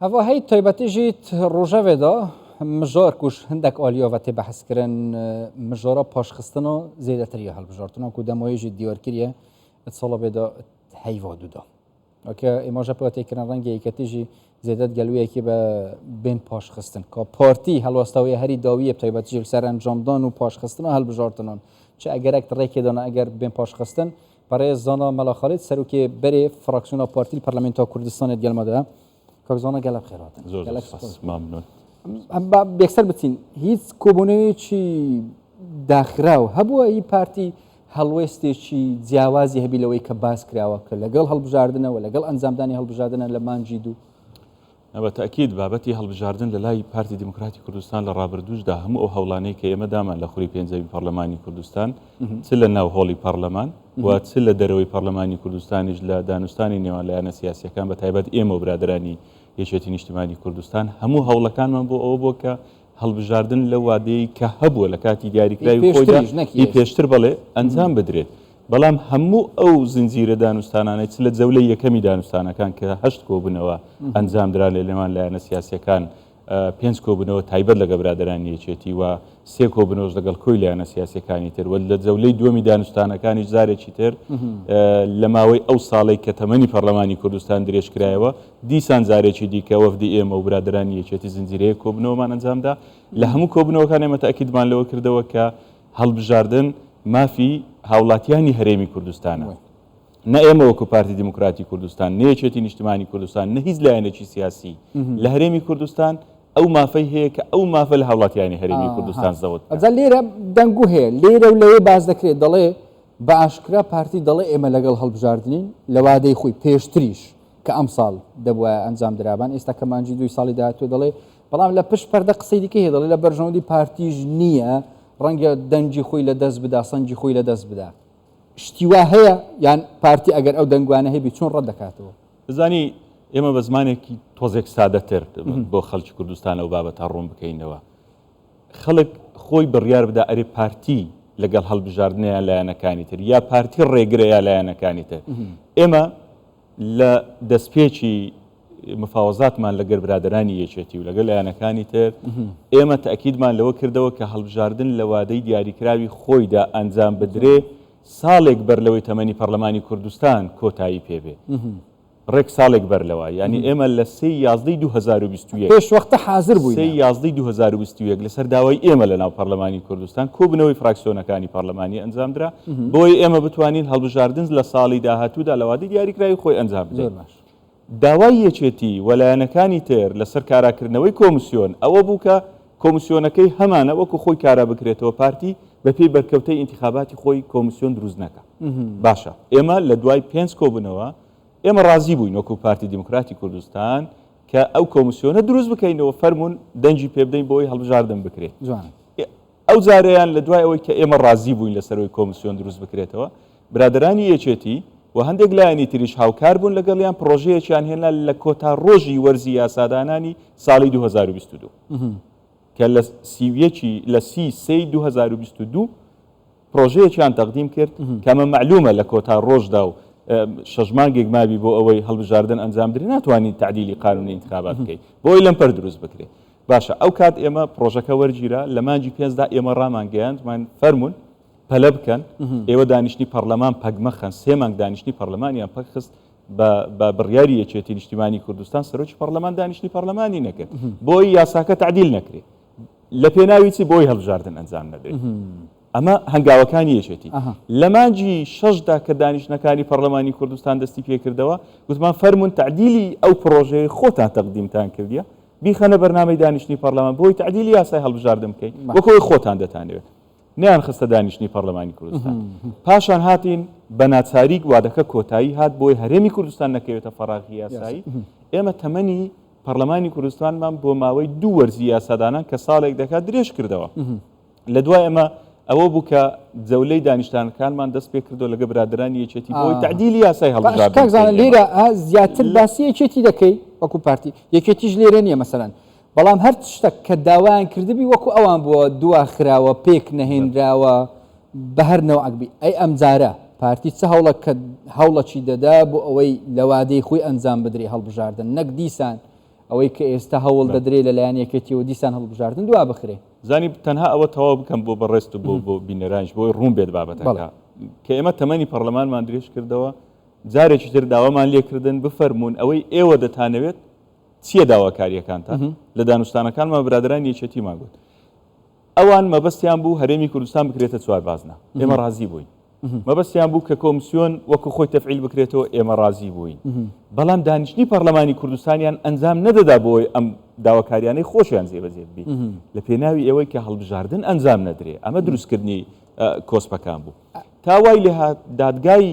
هەڤا هەی تایبەتی ژی ڕۆژەڤێ دا مژار کوش هندێک ئالیاڤە تێ بەحس کرن مژارا پاشخستنا زێدەتر یا هەڵبژارتنا کو دەمایێ ژی دیار کریە ت ساڵا بێ دا هەیڤا دو دا وەکە ئێماژە پێ تێ کرن ڕەنگە یەکەتی ژی زێدەت گەلویەکی بە بێن پاشخستن کا پارتی هەڵوەستەوەی هەری داویە تایبەت ژی سەر ئەنجامدان و پاشخستنا هەڵبژارتنان چ ئەگەرەک ڕێکێ دانا ئەگەر بێن پاشخستن بەڕێز زانا مەلا خالید سەرۆکی بەرێ فراکسیۆنا پارتی پەرلەمێنتا کوردستانێت گەلمەدا کاک زانا گەلە بخێراتن زۆر زۆر سپاس ممنون. با یەکسەر بچین هیچ کۆبوونەوەیەکی داخراو هەبووە ئی پارتی هەڵوێستێکی جیاوازی هەبی لەوەی کە باس کراوە کە لەگەڵ هەڵبژاردنەوە لەگەڵ ئەنجامدانی هەڵبژاردنە لە مانگی دوو؟ بە تەئکید بابەتی هەڵبژاردن لە لای پارتی دیموکراتی کوردستان لە ڕابردووشدا هەموو ئەو هەوڵانەی کە ئێمە دامان لە خولی پێنجەمی پەڕلەمانی کوردستان چ لە ناو هۆڵی پەڕلەمان و چ لە دەرەوەی پەڕلەمانی کوردستانیش لە دانوستانی نێوان لایەنە سیاسیەکان بە تایبەت ئێمە و برادەرانی یەکێتی نیشتیمانی کوردستان هەموو هەوڵەکانمان بۆ ئەوە بووە کە هەڵبژاردن لەو وادەیەی کە هەبووە لە کاتی دیاریکراوی خۆیدا ئی پێشتر بەڵێ ئەنجام بدرێت. بەڵام هەموو ئەو زنجیرە دانوستانانەی چ لە جەولەی یەکەمی دانوستانەکان کە هەشت کۆبوونەوە ئەنجامدرا لە نێوان لایەنە سیاسیەکان، پێنج کۆبوونەوە تایبەت لەگەڵ برادەرانی یەکێتی و سێ کۆبوونەوەش لەگەڵ کۆی لایەنە سیاسیەکانی تر و لە جەولەی دووەمی دانوستانەکانیش جارێکی تر لە ماوەی ئەو ساڵەی کە تەمەنی پەرلەمانی کوردستان درێژکرایەوە دیسان جارێکی دیکە وەفدی ئێمە و برادەرانی یەکێتی زنجیرەیەک کۆبوونەوەمان ئەنجامدا. لە هەموو کۆبوونەوەکان ئێمە تەئکیدمان لەوە کردەوە کە هەڵبژاردن مافی هاوڵاتیانی هەرێمی کوردستانە. نە ئێمە وەکو پارتی دیموکراتی کوردستان، نە یەکێتی نیشتمانی کوردستان، نە هیچ لایەنێکی سیاسی لە هەرێمی کوردستان ئەو مافەی هەیە کە ئەو مافە لە هاوڵاتیانی هەرێمی کوردستان زەوت بکات. ئەجا لێرە دەنگو هەیە، لێرە و لەوێ باس دەکرێت، دەڵێ بە ئاشکرا پارتی دەڵێ ئێمە لەگەڵ هەڵبژاردنین لە وادەی خۆی پێشتریش کە ئەمساڵ دەبوایە ئەنجام درابان، ئێستا کە مانگی دووی ساڵی داهاتووە دەڵێ، بەڵام لە پشت پەردە قسەی دیکە هەیە دەڵێ لە بەرژەوەندی پارتیش نییە ڕەنگە دەنگی خۆی لە دەست بدا، سەنگی خۆی لە دەست بدا. شتی وا هەیە یان پارتی ئەگەر ئەو دەنگوانە هەبی چۆن ڕەت دەکاتەوە؟ دەزانی ئێمە بە زمانێکی تۆزێک سادەتر بۆ خەڵکی کوردستان ئەو بابەتە ڕوون بکەینەوە. خەڵک خۆی بڕیار بدا ئەرێ پارتی لەگەڵ هەڵبژاردنە یان لایەنەکانی تر یا پارتی ڕێگرە یا لایەنەکانی تر. ئێمە لە دەستپێکی مفاوەزاتمان لەگەر برادەرانی یەکێتی و لەگەل لایەنەکانی تر ئێمە تەئکیدمان لەوە کردەوە کە هەڵبژاردن لە وادەی دیاریکراوی خۆیدا ئەنجام بدرێ ساڵێک بەر لەوەی تەمەنی پەرلەمانی کوردستان کۆتایی پێ بێ ڕێک ساڵێک بەر لەوە یانی ئێمە لە سێی یازدەی 2021 پێش وەختە حازر بووینە. سێی یازدەی 2021 لەسەر داوای ئێمە لە ناو پەرلەمانی کوردستان کۆبوونەوەی فراکسیۆنەکانی پەرلەمانی ئەنجامدرا بۆی ئێمە بتوانین هەڵبژاردن لە ساڵی داهاتوودا لە وادەی دیاریکراوی خۆی ئەنجام بدەین. داوای یەکێتی و لایەنەکانی تر لەسەر کاراکردنەوەی کۆمسیۆن ئەوە بوو کە کۆمسیۆنەکەی هەمانە وەکو خۆی کارا بکرێتەوە پارتی بەپێی بەرکەوتەی ئینتیخاباتی خۆی کۆمسیۆن دروست نەکا. باشە ئێمە لە دوای پێنج کۆبوونەوە ئێمە ڕازی بووین وەکو پارتی دیموکراتی کوردستان کە ئەو کۆمسیۆنە دروست بکەینەوە فەرموون دەنگی پێ بدەین بۆی هەڵبژاردن بکرێت. ئەو جارەیان لە دوای ئەوەی کە ئێمە ڕازی بووین لەسەر ئەوەی کۆمسیۆن دروست بکرێتەوە، برادەرانی یەکێتی و هەندێک لایەنی تریش هاوکار بوون لەگەڵیان، پڕۆژەیەکیان هێنا لە کۆتا ڕۆژی وەرزی یاسادانانی ساڵی 2022 کە لە 31 لە سی سێی 2022 پڕۆژەیەکیان تەقدیم کرد کە ئەمە مەعلومە لە کۆتا ڕۆژدا و شەش مانگێک مابی بۆ ئەوەی هەڵبژاردن ئەنجام بدرێت ناتوانین تەعدیلی قانونی ئینتخابات بکەین بۆ ئەوەی لەمپەر دروست بکرێت. باشە ئەو کات ئێمە پڕۆژەکە وەرگیرا لە مانگی پێنجدا ئێمە ڕامانگەیاند مان فەرموون پەلە بکەن ئێوە دانیشتنی پەڕلەمان پەک مەخەن سێ مانگ دانیشتنی پەڕلەمانیان پەک خست بە بڕیاری یەکێتی نیشتیمانی کوردستان سەرۆکی پەڕلەمان دانیشتنی پەڕلەمانی نەکرد بۆی یاساکە تعدیل نەکرێ لە پێناوی چی بۆی هەڵبژاردن ئەنجام نەدرێت ئەمە هەنگاوەکانی یەکێتی لە مانگی شەشدا کە دانیشتنەکانی پەرلەمانی کوردستان دەستی پێکردەوە گوتمان فەرمونون تعدیلی ئەو پرۆژەیە خۆتان تەقدیمتان کردیە بیخەنە بەرنامەی دانیشتنی پەرلەمان بۆی تعدیلی یاسای هەڵبژاردن بکەین وەک ئەوەی خۆتان دەتانەوێت نیان خستە دانیشتنی پەرلەمانی کوردستان پاشان هاتین بە ناچاری وادەکە کۆتایی هات بۆی هەرێمی کوردستان نەکەوێتە فەراغی یاسایی ئێمە تەمەنی پەرلەمانی کوردستانمان بۆ ماوەی دوو وەرزی یاسادانان کە ساڵێک دەکات درێژ کردەوە لە دوای ئەمە ئەوە بوو کە جەولەی دانیشتانەکانمان دەست پێ کردو لەگە برادرانی یەکێتی بۆی تەعدیلی یاسای هەڵبژاردن کاک زانا لێرە زیاتر باسی یەکێتی دەکەی وەکو پارتی یەکێتیش لێرە نییە مەسەلەن بەڵام هەر شتێک کە داوایان کردبی وەکو ئەوان بووە دوا خراوە پێک نەهێنراوە بە هەر نەوعەک بی ئەی ئەمجارە پارتی چ هەوڵە کە هەوڵەکی دەدا بۆ ئەوەی لە وادەی خۆی ئەنجام بدرێ هەڵبژاردن نەک دیسان. ئەوەی کە ئێستا هەوڵ دەدرێ لەلایەن یەکێتیەوە دیسان هەڵبژاردن دوا بخرێ. زانی تەنها ئەوە تەواو بکەم بۆ بەڕێزت و بۆ بۆ بینەرانیش بۆی ڕوون بێت بابەتەکە کە ئێمە تەمەنی پەڕلەمانمان درێژ کردەوە جارێکی تر داوامان لێکردن بفەرموون ئەوەی ئێوە دەتانەوێت چییە داواکارییەکانتان لە دانوستانەکانمان برادەرانی یەکێتیمان گوت ئەوان مەبەستیان بوو هەرێمی کوردستان بکرێتە چوار بازنە ئێمە ڕازی بووین مەبەستیان بوو کە کۆمسیۆن وەکو خۆی تەفعیل بکرێتەوە ئێمە ڕازی بووین بەڵام دانیشتنی پەرلەمانی کوردستانیان ئەنجام نەدەدا بۆی ئەم داواکاریانەی خۆشیان جێبەجێ ببی لە پێناوی ئەوەی کە هەڵبژاردن ئەنجام نەدرێ ئەمە دروستکردنی کۆسپەکان بوو تا وای لێهات دادگای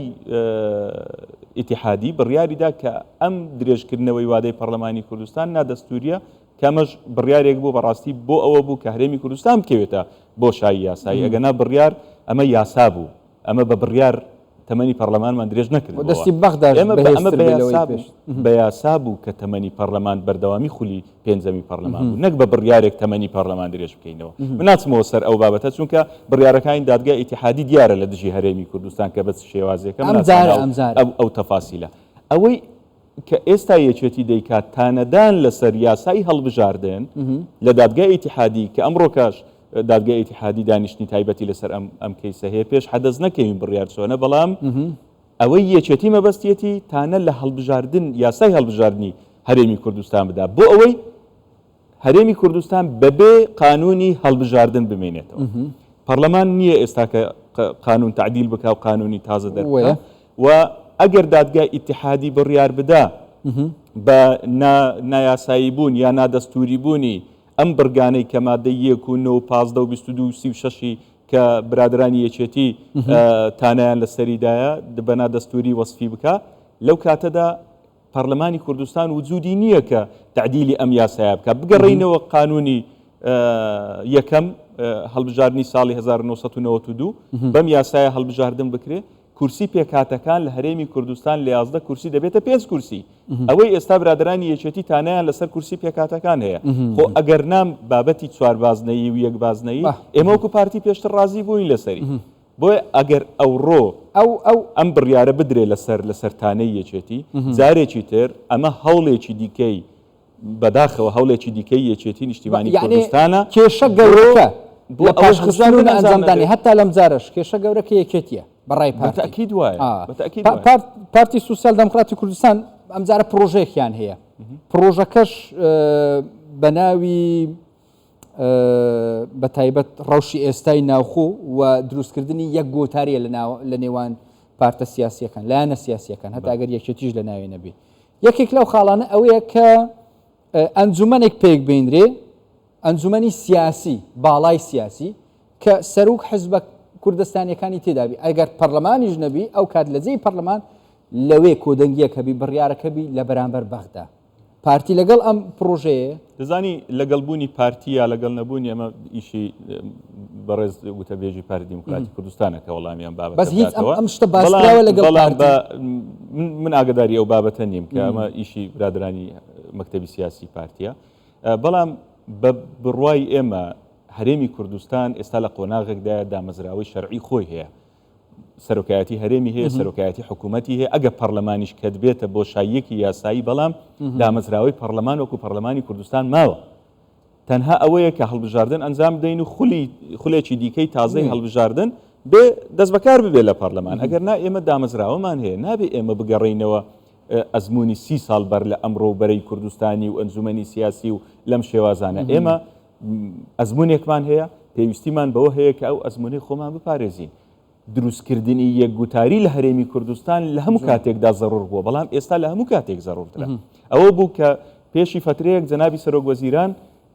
ئیتیحادی بڕیاریدا کە ئەم درێژکردنەوەی وادەی پەرلەمانی کوردستان نادەستوریە کە ئەمەش بڕیارێک بوو بەڕاستی بۆ ئەوە بوو کە هەرێمی کوردستان بکەوێتە بۆشایی یاسایی ئەگەنا بڕیار ئەمە یاسا بوو ئەمە بە بڕیار تەمەنی پەرلەمانمان درێژ نەکردبۆوە. دەستی بەغداش ئێمە بە ئەمە بەهێزتر بە بێ لەوەی یاسا بوو پێش. بە یاسا بوو کە تەمەنی پەرلەمان بەردەوامی خولی پێنجەمی پەرلەمان بوو نەک بە بڕیارێک تەمەنی پەرلەمان درێژ بکەینەوە. من ناچمەوە سەر ئەو بابەتە چونکە بڕیارەکانی دادگای ئیتیحادی دیارە لە دژی هەرێمی کوردستان کە بە چ شێوازێکە من ئەم ناچمە جارە ناو ئەم جارە. ئەو ئەو تەفاسیلە. ئەوەی کە ئێستا یەکێتی دەیکات تانەدان لەسەر یاسای هەڵبژاردن لە دادگای ئیتیحادی کە ئەمڕۆکەش دادگای ئیتیحادی دانیشتنی تایبەتی لەسەر ئەم ئەم کەیسە هەیە پێش حەدەس نەکەوین بڕیار چۆنە بەڵام ئەوەی یەکێتی مەبەستیەتی تانە لە هەڵبژاردن یاسای هەڵبژاردنی هەرێمی کوردستان بدا بۆ ئەوەی هەرێمی کوردستان بەبێ قانونی هەڵبژاردن بمێنێتەوە. پەڕلەمان نییە ئێستا کە قانون تەعدیل بکا و قانونی تازە دەربکا و ئەگەر دادگای ئیتیحادی بڕیار بدا بە نایاسایی بوون یا نادەستوری بوونی ئەم بڕگانەی کە مادەی یەک و نۆ و 15 و 22 و 36 کە برادرانی یەکێتی تانیان لەسەریدایە بە نادەستوری وەسفی بکا لەو کاتەدا پەڕلەمانی کوردستان وجودی نییە کە تەعدیلی ئەم یاسایە بکات، بگەڕێینەوە قانونی یەکەم هەڵبژاردنی ساڵی 1992 بەم یاسایە هەڵبژاردن بکرێ کورسی پێکهاتەکان لە هەرێمی کوردستان لە 11 کورسی دەبێتە پێنج کورسی ئەوەی ئێستا برادرانی یەکێتی تانیان لەسەر کورسی پێکهاتەکان هەیە خۆ ئەگەر نام بابەتی چوار بازنەیی و یەک بازنەیی ئێمە وەکو پارتی پێشتر ڕازی بووین لەسەری بۆیە ئەگەر ئەوڕۆ ئەو ئەو. ئەم بڕیارە بدرێ لەسەر لەسەر تانەی یەکێتی، جارێکی تر ئەمە هەوڵێکی دیکەی بەداخەوە هەوڵێکی دیکەی یەکێتی نیشتیمانی یەعنی کوردستانە کێشە بۆ گەورەکە بۆ لە ئەوەی پاشخستن و هەڵبژاردن ئەنجام نەئەنجامدانی نەدرێت. هەتا لەم جارەش کێشە گەورەکە یەکێتیە بە ڕای بە پارتی. تەئکید وایە ئا. بە تەئکید پا وایە. پارت پارتی سوسیال دەموکراتی کوردستان ئەم جارە پڕۆژەیەکیان هەیە پڕۆژەکەش بە ناوی بە تایبەت ڕەوشی ئێستای ناوخۆ و دروستکردنی یەک گۆتاریە لە نێوان پارتە سیاسیەکان لایەنە سیاسیەکان هەتا ئەگەر یەکێتیش لە ناوی نەبی یەکێک لەو خاڵانە ئەوەیە کە ئەنجومەنێک پێک بینرێ ئەنجومەنی سیاسی باڵای سیاسی کە سەرۆک حزبە کوردستانیەکانی تێدابی ئەگەر پەرلەمانیش نەبی ئەو کات لە جێی پەرلەمان لەوێ کۆدەنگیەک هەبی بڕیارەکە بی لە بەرامبەر بەغدا پارتی لەگەڵ ئەم پڕۆژەیە؟ دەزانی لەگەڵ بوونی پارتی یا لەگەڵ نەبوونی ئەمە ئیشی بەڕێز وتەبێژی پارتی دیموکراتی کوردستانە کە وەڵامی ئەم بابەتە بەس هیچ بداتەوە. ئەم شتە باسکراوە لەگەڵ بەڵام پارتی؟ بە من ئاگداری ئەو بابەتە نیم کە ئەمە ئیشی برادرانی مەکتەبی سیاسی پارتیە بەڵام بە بڕوای ئێمە هەرێمی کوردستان ئێستا لە قۆناغێکدایە دامەزراوەی شەرعی خۆی هەیە سەرۆکایەتی هەرێمی هەیە، سەرۆکایەتی حکوومەتی هەیە، ئەگەر پەڕلەمانیش کەتبێتە بۆشاییەکی یاسایی، بەڵام دامەزراوەی پەڕلەمان وەکو پەڕلەمانی کوردستان ماوە. تەنها ئەوەیە کە هەڵبژاردن ئەنجام بدەین و خولی خولێکی دیکەی تازەی هەڵبژاردن بێ دەستبەکار ببێ لە پەڕلەمان. ئەگەر نا ئێمە دامەزراوەمان هەیە، نابێ ئێمە بگەڕێینەوە ئەزموونی سی ساڵ بەر لە ئەمڕۆ و بەرەی کوردستانی و ئەنجومەنی سیاسی و لەم شێوازانە. ئێمە ئەزموونێکمان هەیە، پێویستیمان بەوە هەیە کە ئەو ئەزموونەی خۆمان بپارێزین. دروستکردنی یەک گوتاری لە هەرێمی کوردستان لە هەموو کاتێکدا زەڕوور بووە، بەڵام ئێستا لە هەموو کاتێک زەڕوورترە. ئەوە بوو کە پێشی فەترەیەک جەنابی سەرۆک وەزیران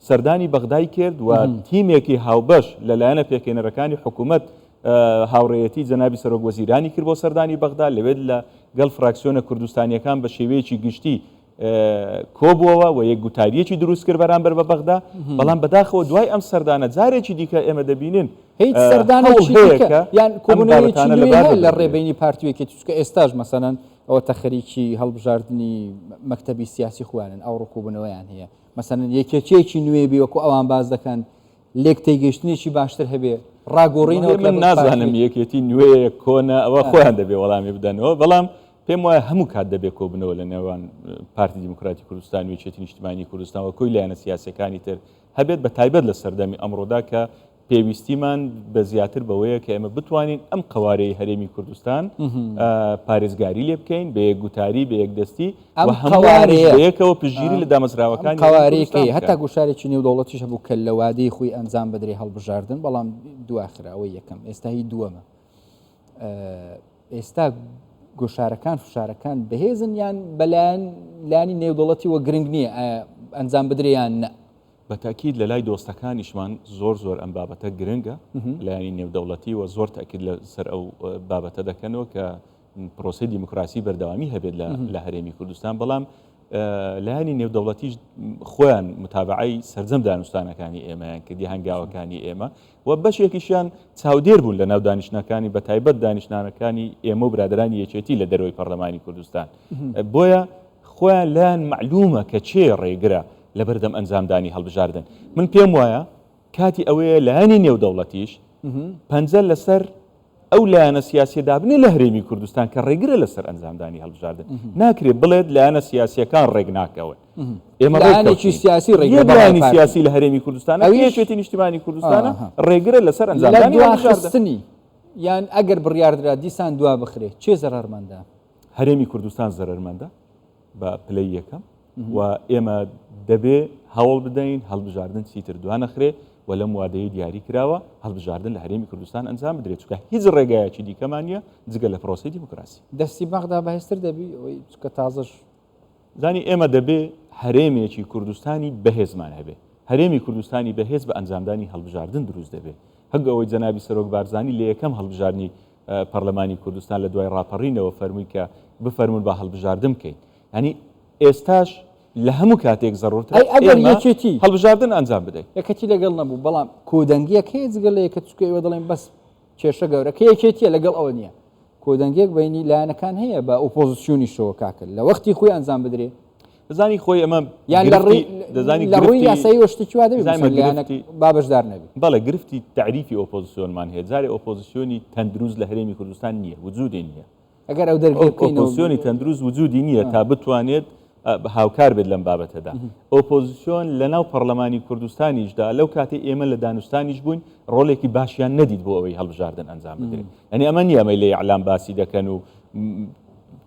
سەردانی بەغدای کرد و تیمێکی هاوبەش لە لایەنە پێکهێنەرەکانی حکوومەت هاوڕێیەتی جەنابی سەرۆک وەزیرانی کرد بۆ سەردانی بەغدا، لەوێ لە گەڵ فراکسیۆنە کوردستانییەکان بە شێوەیەکی گشتی کۆبووەوە و یەک گوتارییەکی دروست کرد بەرامبەر بە بەغدا، بەڵام بەداخەوە دوای ئەم سەردانە جارێکی دیکە ئێمە دەبینین هیچ هەوڵ سەردانێکی هەیە دیکە کە یان ئەم کۆبوونەوەیەکی بابەتانە نوێ لەبار هەیە لە ببردرێت. ڕێبەینی پارتی و یەکێتی، چونکە ئێستاش مەسەلەن ئەوەتە خەریکی هەڵبژاردنی مەکتەبی سیاسی خۆیانن، ئەوڕۆ کۆبوونەوەیان هەیە، مەسەلەن یەکێتییەکی نوێ بی وەکو ئەوان باس دەکەن، لێک تێگەیشتنێکی باشتر هەبێ، ڕاگۆڕینەوە من کە نازانم یەکێتی نوێیە کۆنە ئەوە خۆیان دەبێ وەڵامی بدەنەوە، بەڵام پێم وایە هەموو کات دەبێت کۆبنەوە لە نێوان پارتی دیموکراتی کوردستان و یەکێتی نیشتمانی کوردستان و کۆی لایەنە سیاسەکانی تر هەبێت بە تایبەت لە سەردەمی ئەمڕۆدا کە پێویستیمان بە زیاتر بەوەیە کە ئێمە بتوانین ئەم قەوارەی هەرێمی کوردستان پارێزگاری لێ بکەین بە یەکگوتاری بە یەکدەستی ئەم قەوارەیە یەکەوە پشتگیری لە دامەزراوەکانی قەوارەیەکەی هەتا گوشارێکی نێودەوڵەتیش هەبوو کە لە وادەی خۆی ئەنجام بدرێ هەڵبژاردن بەڵام دواخرا ئەوەی یەکەم ئێستا هی دووەمە ئێستا گوشارەکان فشارەکان بەهێزن یان بەلایەن لانی نێودەوڵەتی وە گرنگ نییە ئەنجام بدرێ یان نە بە تەئکید لە لای دۆستەکانیشمان زۆر زۆر ئەم بابەتە گرنگە لایەنی نێودەوڵەتی و زۆر تەئکید لە سەر ئەو بابەتە دەکەنەوە کە پرۆسەی دیموکراسی بەردەوامی هەبێت لە هەرێمی کوردستان بەڵام لایەنی نێودەوڵەتیش خۆیان متابعەی سەرجەم دانوستانەکانی ئێمەیان کردی هەنگاوەکانی ئێمە و بەشێکیشیان چاودێر بوون لە ناو دانیشتنەکانی بە تایبەت دانیشتنانەکانی ئێمە و برادرانی یەکێتی لە دەرەوەی پەرلەمانی کوردستان بۆیە خۆیان لایان مەعلومە کە کێ ڕێگرە لەبەردەم ئەنجامدانی هەڵبژاردن. من پێم وایە کاتی ئەوەیە لایەنی نێودەوڵەتیش پەنجە لەسەر ئەو لایەنە سیاسیە دابنێ لە هەرێمی کوردستان کە ڕێگرە لەسەر ئەنجامدانی هەڵبژاردن. ناکرێت بڵێت لایەنە سیاسیەکان ڕێک ناکەون. ئێمە لایەنێکی سیاسی ڕێگرە لایەنی سیاسی لە هەرێمی کوردستان ئەویش یەکێتی نیشتیمانی کوردستانە ڕێگرە لەسەر ئەنجامدانی هەڵبژاردن. یان ئەگەر بڕیاردرا دیسان دوا بخرێت کێ زەرەرمەندە؟ هەرێمی کوردستان زەرەرمەندە بە پلەی یەکەم و ئێمە دەبێ هەوڵ بدەین هەڵبژاردن چیتر دوانەخرێ و لەم وادەیە دیاری کراوە هەڵبژاردن لە هەرێمی کوردستان ئەنجام بدرێت چونکە هیچ ڕێگایەکی دیکەمان نییە جگە لە پرۆسەی دیموکراسی. دەستی بەغدا بەهێزتر دەبی ئەوەی چونکە تازەش. زانی ئێمە دەبێ هەرێمێکی کوردستانی بەهێزمان هەبێ. هەرێمی کوردستانی بەهێز بە ئەنجامدانی هەڵبژاردن دروست دەبێ. هەک ئەوەی جەنابی سەرۆک بارزانی لە یەکەم هەڵبژاردنی پەرلەمانی کوردستان لە دوای ڕاپەڕینەوە فەرمووی کە بفەرموون با هەڵبژاردن بکەین. یانی ئێستاش لە هەموو کاتێک زەڕوورترە ئەی ئەگەر یەکێتی هەڵبژاردن ئەنجام بدەین. یەکێتی لەگەڵ نەبوو بەڵام کۆدەنگیەک هەیە جگە لە یەکێتی چونکە ئێوە دەڵێن بەس کێشە گەورەکە یەکێتیە لەگەڵ ئەوە نییە کۆدەنگیەک بینی لایەنەکان هەیە بە ئۆپۆزیسیۆنیشەوە کاکە لە وەختی خۆی ئەنجام بدرێ. دەزانی خۆی ئەمە یان لە ڕووی دەزانی لە ڕووی یاسایی شتێکی وا دەبێت لایەنەک با بەشدار نەبی. بەڵێ گرفتی تەعریفی ئۆپۆزیسیۆنمان هەیە جارێ ئۆپۆزیسیۆنی تەندروست لە هەرێمی کوردستان نییە وجودی نییە. ئەگەر ئەو دەرگەی بکەینەوە ئۆپۆزیسیۆنی تەندروست وجودی نییە تا بتوانێت هاوکار بێت لەم بابەتەدا. ئۆپۆزیسیۆن لەناو پەڕلەمانی کوردستانیشدا لەو کاتەی ئێمە لە دانوستانیش بووین ڕۆڵێکی باشیان نەدیت بۆ ئەوەی هەڵبژاردن ئەنجام بدرێت. یانی ئەمە نییە ئەمەی لە ئیعلام باسی دەکەن و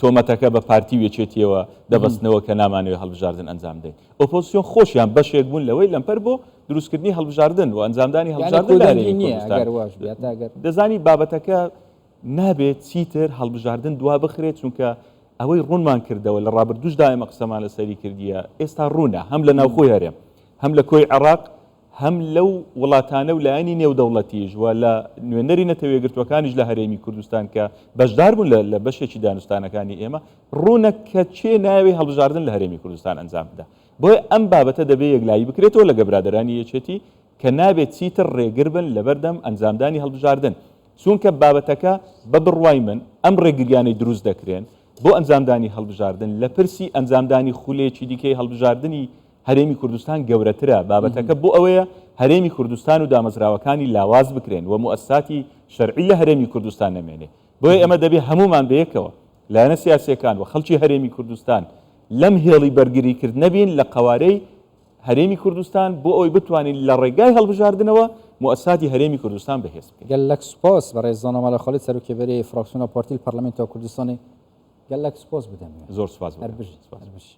تۆمەتەکە بە پارتی و یەکێتیەوە دەبەستنەوە کە نامانەوێت هەڵبژاردن ئەنجام بدەین. ئۆپۆزیسیۆن خۆشیان بەشێک بوون لەوەی لەمپەر بۆ دروستکردنی هەڵبژاردن و ئەنجامدانی هەڵبژاردن لە هەرێمی کوردستان. دەزانی بابەتەکە نابێت چیتر هەڵبژاردن دوا بخرێت، چونکە ئەوەی ڕوونمان کردەوە لە ڕابردووشدا ئێمە قسەمان لەسەری کردیە، ئێستا ڕوونە هەم لە ناوخۆی هەرێم، هەم لە کۆی عێراق، هەم لەو وڵاتانە و لایەنی نێودەوڵەتیش و لە نوێنەری نەتەوە یەکگرتووەکانیش لە هەرێمی کوردستان کە بەشدار بوون لە بەشێکی دانوستانەکانی ئێمە، ڕوونە کە کێ نایەوێ هەڵبژاردن لە هەرێمی کوردستان ئەنجام بدا. بۆیە ئەم بابەتە دەبێ یەکلایی بکرێتەوە لەگە برادەرانی یەکێتی کە نابێت چیتر ڕێگر بن لەبەردەم ئەنجامدانی هەڵبژاردن. چونکە بابەتەکە بە بڕوای من ئەم ڕێگریانەی دروست دەکرێن بۆ ئەنجامدانی هەڵبژاردن لە پرسی ئەنجامدانی خولێکی دیکەی هەڵبژاردنی هەرێمی کوردستان گەورەترە، بابەتەکە بۆ ئەوەیە هەرێمی کوردستان و دامەزراوەکانی لاواز بکرێن و موئەسساتی شەرعی لە هەرێمی کوردستان نەمێنێ. بۆیە ئێمە دەبێ هەموومان بەیەکەوە، لایەنە سیاسییەکان و خەڵکی هەرێمی کوردستان لەم هێڵی بەرگریکردنە بین لە قەوارەی هەرێمی کوردستان بۆ ئەوەی بتوانین لە ڕێگای هەڵبژاردنەوە موئەسساتی هەرێمی کوردستان بەهێز بکەین. گەلەک سوپاس بەڕێز زانا مەلا خالید سەرۆکی بەرەی فراکسیۆنا پارتی لە پەرلەمێنتا کوردستانێ گەلەک سوپاس بدەم. زۆر سوپاس هەر بژی. هەر بژی.